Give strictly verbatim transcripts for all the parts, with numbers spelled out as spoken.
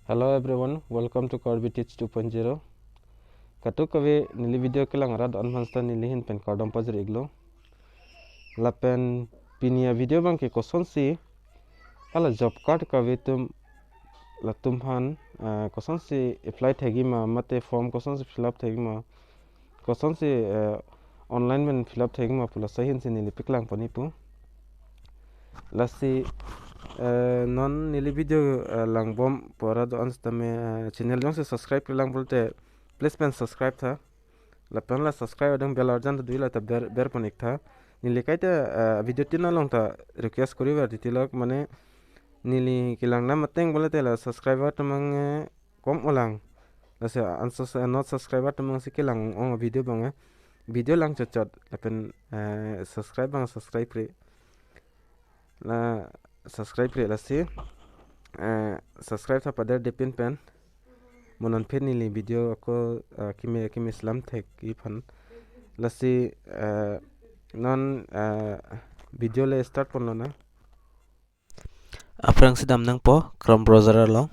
Hello everyone, welcome to Karbi Teach two point zero. Kadokave neli video kelang arat an aphan seta neli ahin pen kardom pajir-iklo. Lapen pini a-video abangke kosonsi hala job card kave atum, latum aphan, eh, kosonsi apply thekji ma, mate form kosonsi fill up thekji ma, kosonsi, eh, online pen fill up thekji ma pu laso ahinsi neli paklang pon-ikpo. Lasi, eh, non neli video, eh, langbom pu arat do-an sitame, eh, channel jongsi subscribe-kle lang pulote please pen subscribe tha. Lapen la subscribe adung bell arjan ta dui la ta ber, ber pon-ik tha. Neli kaita, eh, video tin along ta request koriver titi lok, mane neli kelang nam ateng pulote la subscriber atum abang, eh, kom olang. Lasi anso not subscriber atum abangsi kelang ong video abang, eh, video lang chotchot lapen, eh, subscribe abang subscribe-re. La subscribe-re lasi, eh, subscribe tha paderdepin pen. Mo non aphi neli video ako, eh, keme, keme selam thekji aphan. Lasi, eh, non, eh, video le start ponlonang. Aphrangsi damnangpo Chrome browser along.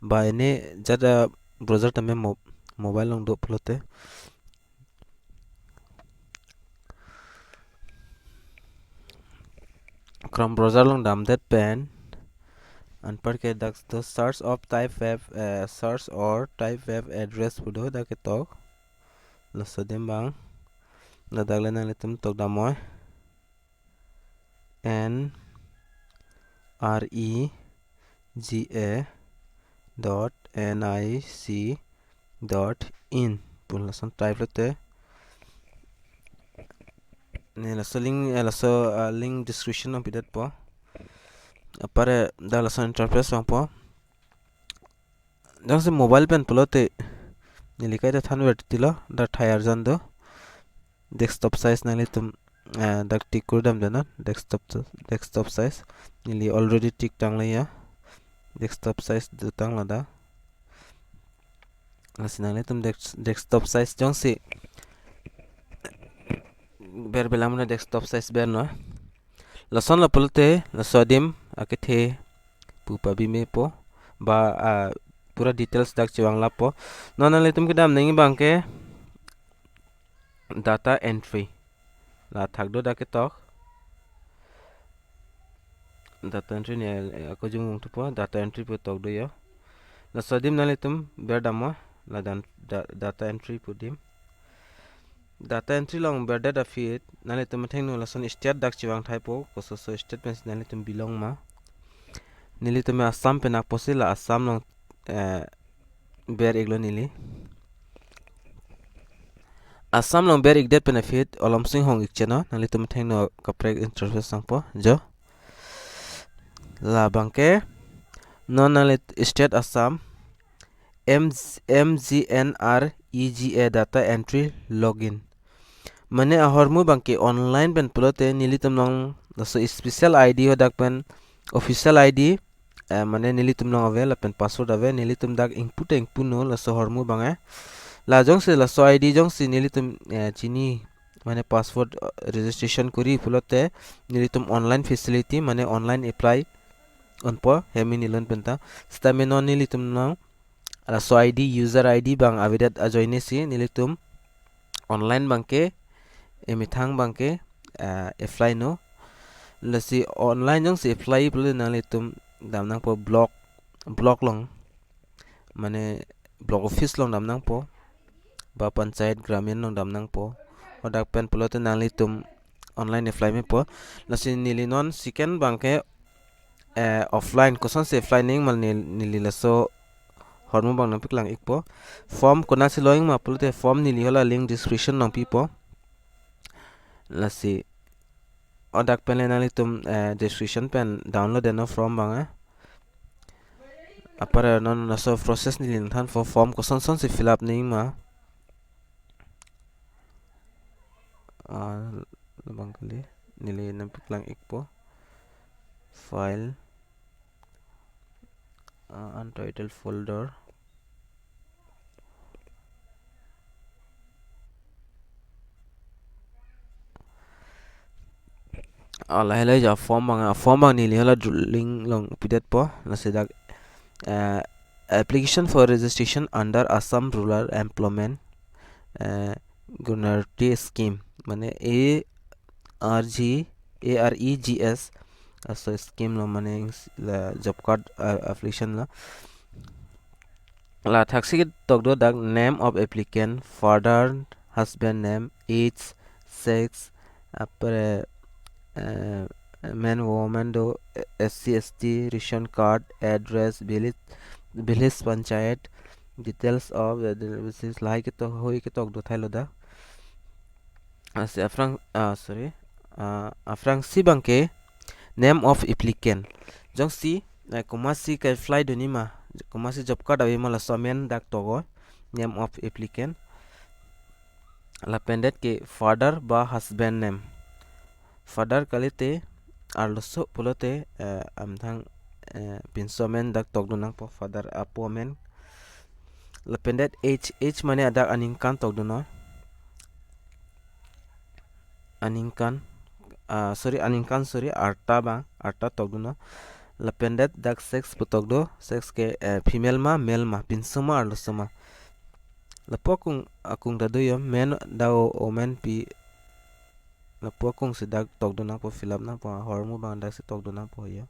Ba ini jat a-browser tame mo-, mobile along do pulote. Chrome browser along damdet pen anparke dak do search of type web, eh, search or type web address pu do, dak ketok. Laso adim abang. Ladak le nanglitum tok damnoi. N R E G A dot N I C dot in pu lason type lote. Ne laso link, eh, laso, ah, link description along pidetpo. Apar dak lason interface vangpo. Jongsi mobile pen pulote neli kaita thanver titilo, dak thai arjan do. Desktop size nanglitum, eh, dak tick kurdam dena, desktop, desktop size. Neli already tick tanglo ya. Desktop size do tanglo dak. Lasi nanglitum desk-, desktop size jongsi ber belang mane desktop size bernoi. Lason lo pulote, laso adim akethe pu pabi mepo, ba, ah, pura details dak chevang lapo. Non nanglitum kedam nangji abangke data entry. La thak do dak ketok. Data entry ne, eh, ako jung thupo, data entry pu tok do yo. Laso adim nanglitum ber damnoi, ladak da-, data entry pu adim. Data entry along berdet aphi nanglitum athengno lason state dak chevang thaipo, kososo state pensi nanglitum belong ma. Nelitum Assam pen apotsi la Assam along, eh, ber-iklo neli. Assam along ber-ikdet pen aphi Olom Singhong-ik cheno, nanglitum athengno kaprek interface vangpo jo. Labangke non nangli state Assam, M-, M G N R E G A data entry login. Mane ahormu abangke online pen pulote nelitum along laso special I D hadak pen official I D, eh, mane nelitum along ave lapen password ave, nelitum dak ingpu ta ingpunon laso ahormu abang, eh. La jongsi laso I D jongsi nelitum, eh, chini mane password, eh, registration kori pulote nelitum online facility mane online apply onpo hem-i nilun penta. Sitame non nelitum along laso I D, user I D abang avedet ajoinesi nelitum online abangke, emethang abangke, ah, apply non. Lasi online jongsi apply pulote nanglitum damnangpo block, block along, mane block office along damnangpo, ba panchayat gramin along damnangpo. Hadak pen pulote nanglitum online apply mepo. Lasi neli non second abangke, eh, offline, kosonsi apply nangji ma nel-, neli laso ahormu abang nangpaklang-ikpo. Form konatsi lo-ik ma pulote form neli hala link description along pipo. Lasi hadak pen le nanglitum, eh, description pen download non form abang, eh. Apar non laso process neli nangthanpo, form kosonsonsi fill up nangji ma. Ah, labang kali, neli nangpaklang-ikpo. File, ah, untitled folder. Ah, lahai lahai ja form abang, ah, form abang neli hala dr-, link along pidetpo, lasi dak, eh, application for registration under Assam Rural Employment, eh, Guarantee Scheme, mane A R G, A R E G S, laso scheme lo, mane la job card, eh, application lo. La thaksi ketok do dak: name of applicant, father, husband name, age, sex, apre, eh, men, women do, S C, S T, ration card, address, village, village panchayat, details of the services, lahai ketok, hoi ketok do thailo dak. Lasi aphrang, ah, sorry, ah, aphrangsi abangke name of applicant. Jongsi, eh, komatsi ke-apply dunji ma, komatsi job card ave ma, laso amen dak tokdun, name of applicant. Lapen det ke father ba husband name. Father kalite arloso pulote, eh, amthang, eh, pinso amen dak tokdun nangpo, father apo amen. Lapen det age, age mane adak aningkan tokdun noi. Aningkan, ah, sorry, aningkan, sorry, arta abang, arta tokdun noi. Lapen det dak sex pu tokdun, sex ke, eh, female ma, male ma, pinso ma, arloso ma. Lapu akung, akung ta do yo, men da o, o men pi. Lapu akungsi dak tokdun nangpo, fill up nangpo, ahormu abang daksi tokdun nangpo yo.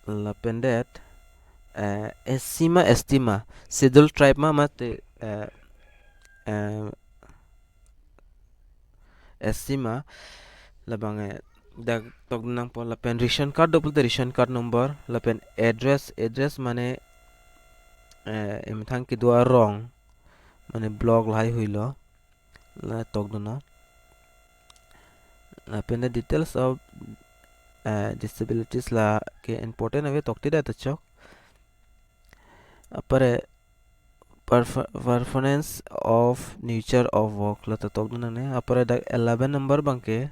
Lapen det, eh, S C ma, S T ma, schedule tribe ma, mate, eh, eh, S C ma, labang, eh, dak tokdun nangpo. Lapen ration card do pulote ration card number, lapen address, address mane, eh, emthang kedo arong, mane block lahai hui lo, la tokdun noi. Lapen the details of, eh, disabilities, lake important ave, tokte det ta chok. Apre perf-, performance of nature of work, la ta tokdun nangne. Apre dak eleven number abangke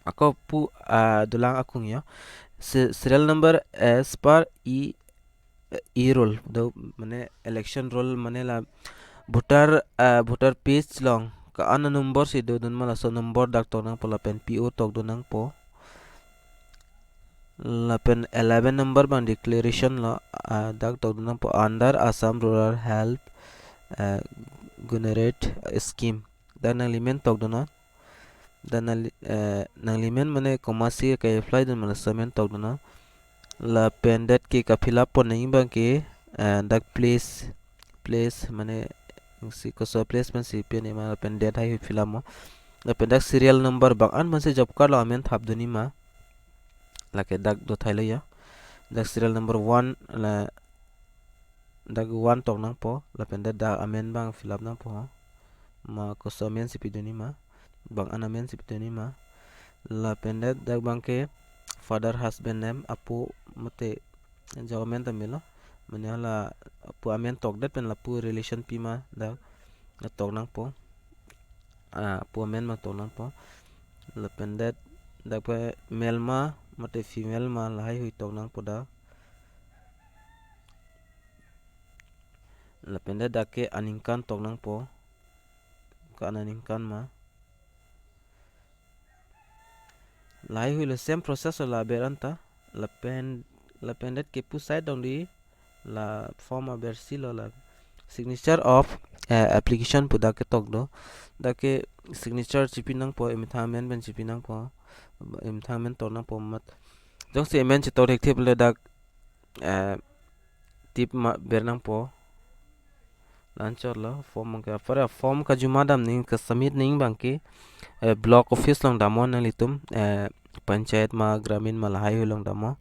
ako pu, ah, dolang akung yo. Se-, serial number as per e, e roll do, mane election roll, mane la voter, ah, voter page along ko-an anumber si dodun ma, laso number dak tok nangpo, lapen P O tokdun nangpo. Lapen eleven number abang declaration lo, ah, dak tokdun nangpo, under Assam Rural Help, ah, Guarantee Scheme. Dak nangli men tokdun non. Dak nangli, eh, nangli men mane komatsi ke-apply dun ma, laso amen tokdun non. Lapen det ke ka-fill up pon nangji abangke, eh, dak place, place mane si koso place pensi pi-en ma, lapen det lahai fill up mo. Lapen dak serial number, bang-an pensi job card along amen thapdunji ma, lake dak do thailo yo. Dak serial number one, la dak one tok nangpo, lapen det dak amen abang fill up nangpo. Ma koso amen si pidunji ma, bang-an amen si pidunji ma. Lapen det dak abangke father, husband name, apo mate jo amen ta melo. Mane hala apo amen tokdet pen lapu relation pi ma dak, dak tok nangpo. Ah, apo amen ma tok nangpo. Lapen det dak pen male ma mate female ma, lahai hui tok nangpo dak. Lapen det dak ke aningkan tok nangpo, ko-an aningkan ma. Lahai hui lo, same process lo la aber anta. Lapen, lapen det ke pu side along di la form abersi lo, la signature of, eh, application pu dak ketok do. Dak ke signature chipi nangpo, emethang amen pen chipi nangpo, emethang amen tok nangpo mat. Jongsi amen chitok thekthe pulote dak, eh, tip ma ber nangpo. La-anchot lo form abangke, apre form kajuma dam nangji, ka-submit nangji abangke, eh, block office along damnon nanglitum, eh, panchayat ma, gramin ma, lahai hui along damnon.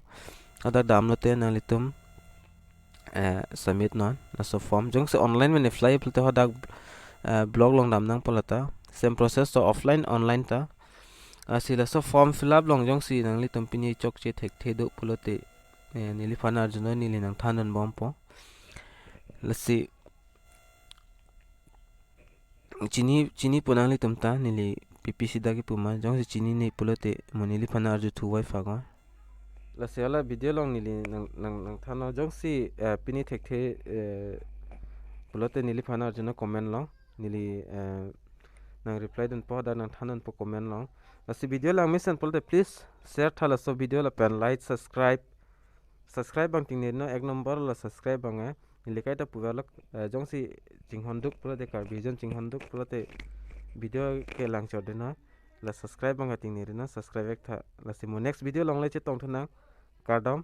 Hadak damlote nanglitum, eh, submit non laso form. Jongsi online mane apply pulote hadak, eh, block along dam nangpo lata. Same process, so offline online ta. Lasi laso form fill up along jongsi nanglitum pini chokche thekthe do pulote, eh, neliphan arjunon, neli nangthandun bompo. Lasi chini, chinipo nanglitum ta, neli P P C dak kipu ma, jongsi chinine pulote mo neliphan arjuthu vai phak oi. Lasi hala video along neli nang, nang, nangthannon, jongsi, eh, pini thekthe, eh, pulote neliphan arjunon comment along, neli, eh, nangreply dunpo, dak nangthandunpo comment along. Lasi video langmesen pulote please share tha laso video lapen like, subscribe. Subscribe abang tingnirino ek number la subscribe abang eh. Neli kaita puverlo, eh, jongsi chinghonduk pulote, Karbi Region chinghonduk pulote video ke langchot deno. La subscribe abang tingnirino, subscribe-ek tha. Lasi mo next video along le chetongthu nang. Kardom.